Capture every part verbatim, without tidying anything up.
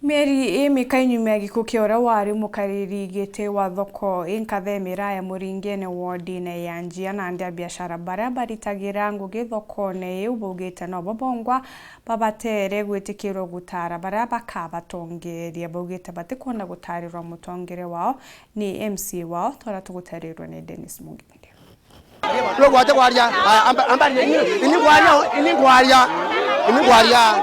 Mieri imika inyuma ya gikuu kia uria wari mukariri giti wa thoko inkathe Miraya Muringene wodine ya Njia, na andi a biashara baria baritagira ngugi thokone iu baugite no bo bongwa babatere gwitikirwa gutara baria bakabatongeria. Baugite batikwenda gutarirwa mutongere wao ni M C A wao, twara tuguterirwe ni Dennis Mungindi. Rugwate kwaria, aya, amba, amba, ini, ini kwaria, ini kwaria, ini kwaria,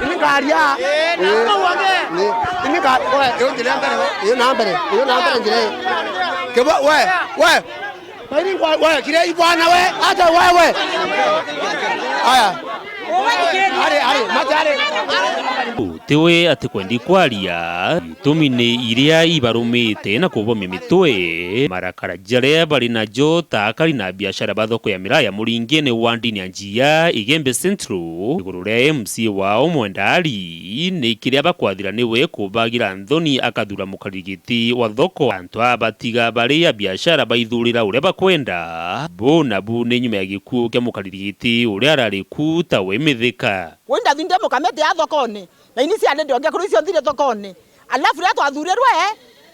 ini ngaria. Eh, eh, ini ka-, we, iyo njira mbere, we, iyo na mbere, iyo na mbere njira iyo. Kebo, we, we. Ini kwa, we, kire ibwana, we, hata wewe. Aya. Ari, ari, mate ari. Tiwe atikwendi kwaria, itumi ni iria ibarumite na kubomia mitwe, marakara jaria bari najo ta akari na biashara ba thoko ya Miraya Muringene wodine ya Njia, Igembe Central, iguru ria M C A wao Mwenda Ali, ni kiria bakwathira niwe kubagira nthoni akathura mukariri giti wa thoko. Antu aa batiga bari a biashara baithurira uria bakwenda. Bu nabu ni nyuma ya gikuu kia mukariri giti uria arari ku tawe Mithika. Kwenda thinde mukamete ya thokone. Na ini ciana ndiongia kuru icio nthire thokone. Alafu riria twathurirwe,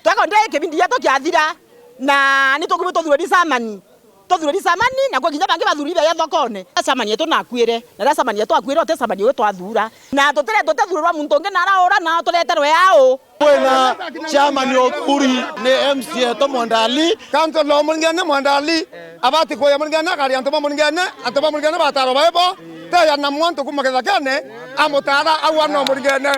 twakondire kibindi gietu kiathira, na ni tukumbi tuthure ni camani. Tuthure ni camani, na kwi kinya bangi bathurire ya thokone. Camani yetu nakuire, na riria camani yetu akuire, uti camani uyu twathura. Na tutire, tutithurirwa muntu ungi na araura, na tureterwe au. Kwina chairman uthuri ni M C A to Mwandali. Kanto no Muringene Mwandali. Abati kuya Muringene, akari antu ba Muringene, antu ba Muringene batarwa baibo. Teya na mwantu kuma githakene, amutara au ano Muringene.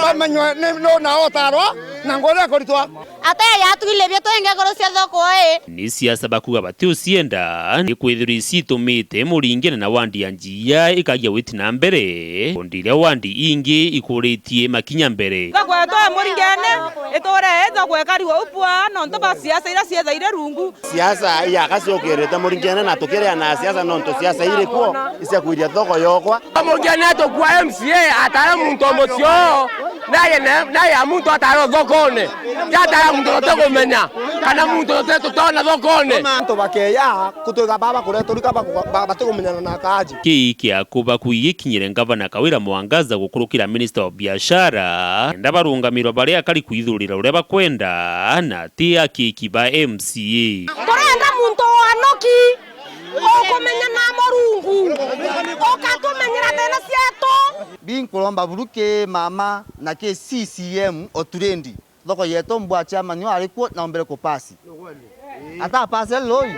Bamenywe ni no na otarwa, na ngore kuritwa. Ateya atwile bia twenge ngoro cia thoko ii. Ni siasa bakuga batiucienda, ni kwithirwa icitumite Muringene na wandi ya Njia ikagia gwiti na mbere, kundi iria wandi ingi ikuritie makinya mbere. Thoko yetu ya Muringene iture ithoko ikarigwa upwa nontu ba siasa iria ciethaire rungu. Siasa iakaciukirite Muringene na tukiria na siasa nontu siasa iri kuo icia kwiria thoko yokwa. Muringene atukua M C A atare muntu o mucio, naye ne-, naye a muntu atare o thokone. Ti atare muntu tutigumenya, kana muntu tuti-, tutona thokone. Antu bakeya kutwiga baba kuria turi ka baku-, ba-, batigumenyana na kaji. Kii kia kuba kuigikinyire ngavana Kawira Mwangaza gukurukira minister wa biashara, kenda barungamirwa bari akari kwithurira uria bakwenda na ti akiki ba M C A. Turenda muntu wanoki, ukumenya na Murungu, ukatumenyera thina cietu. Bi nkuromba buru ki mama na ki C C M Oturendi. Thoko yetu mbwa chairman uyu ari kuo na ombere kupasi. Ata pasi loi.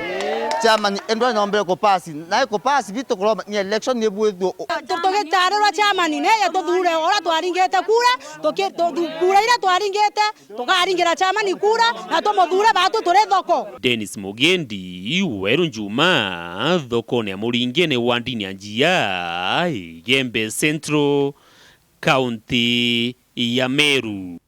Chairman endwa na ombere kupasi. Na kupasi bitu kuromba ni election ni bwithwo. Tu-, tugitarirwa chairman ni ye tuthure uria twaringite kura, tuki-, tu-, tu-, kura iria twaringite, tukaringira chairman kura, na tumuthure batu turi thoko. Dennis Mugendi, Weru Njuma, thokone ya Muringene wandini ya Njia, Igembe Central, County ya Meru.